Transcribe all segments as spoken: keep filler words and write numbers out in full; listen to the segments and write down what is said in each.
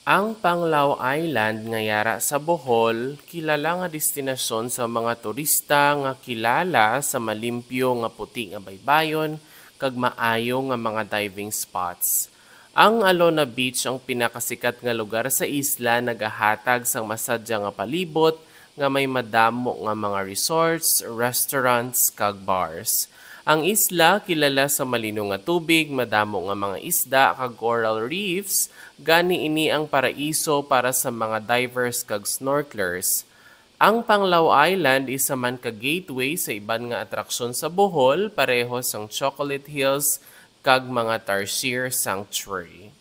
Ang Panglao Island nga yara sa Bohol kilala nga destinasyon sa mga turista nga kilala sa malimpyo nga puti nga baybayon kag maayo nga mga diving spots. Ang Alona Beach ang pinakasikat nga lugar sa isla, nagahatag sang masadya nga palibot nga may madamo nga mga resorts, restaurants, kag bars. Ang isla kilala sa malino nga tubig, madamo nga mga isda, kag coral reefs, gani ini ang paraiso para sa mga divers kag snorkelers. Ang Panglao Island isa man ka gateway sa iban nga atraksyon sa Bohol, pareho sang Chocolate Hills kag mga tarsier sanctuary.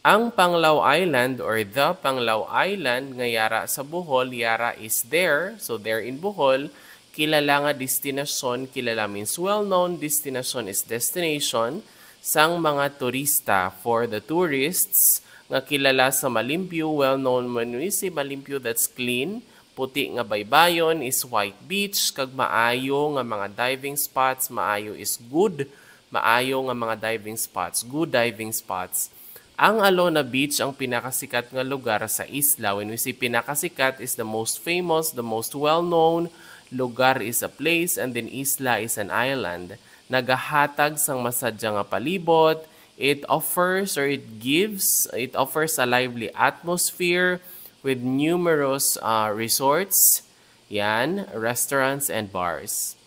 Ang Panglao Island or the Panglao Island nga yara sa Bohol, yara is there, so there in Bohol, kilala nga destinasyon, kilala means well-known, destinasyon is destination, sang mga turista, for the tourists, nga kilala sa malimpyo, well-known, when we say malimpyo, that's clean, puti nga baybayon is white beach, kag maayo nga mga diving spots, maayo is good, maayo nga mga diving spots, good diving spots. Ang Alona Beach ang pinakasikat nga lugar sa isla. When we say pinakasikat, is the most famous, the most well-known. Lugar is a place, and then isla is an island. Nagahatag sang masadya nga palibot. It offers or it gives, it offers a lively atmosphere with numerous uh, resorts, yan, restaurants and bars.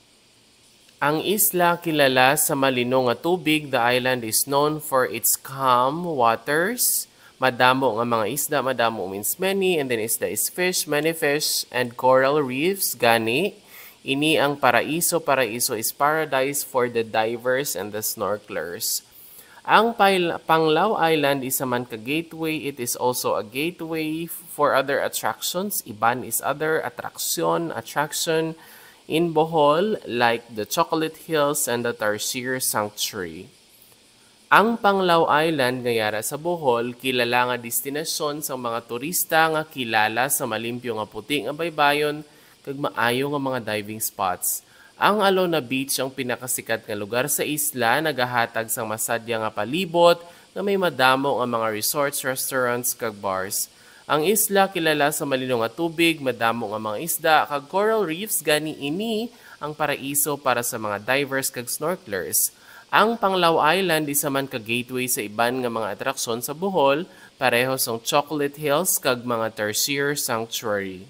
Ang isla kilala sa malino nga tubig. The island is known for its calm waters. Madamo nga mga isda, madamo means many, and then isda is fish, many fish, and coral reefs, gani. Ini ang paraiso. Paraiso is paradise for the divers and the snorkelers. Ang Panglao Island isa man ka gateway. It is also a gateway for other attractions. Iban is other attraction, attraction in Bohol, like the Chocolate Hills and the Tarsier Sanctuary. Ang Panglao Island nga yara sa Bohol kilala nga destinasyon sang mga turista nga kilala sa malimpyo nga puti nga baybayon kag maayo nga mga diving spots. Ang Alona Beach ang pinakasikat nga lugar sa isla, nagahatag sang masadya nga palibot nga may madamo nga mga resorts, restaurants, kag bars. Ang isla kilala sa malino nga tubig, madamo nga mga isda, kag coral reefs, gani ini ang paraiso para sa mga divers kag snorkelers. Ang Panglao Island isa man ka gateway sa iban nga mga atraksyon sa Bohol, pareho sang Chocolate Hills kag mga Tarsier Sanctuary.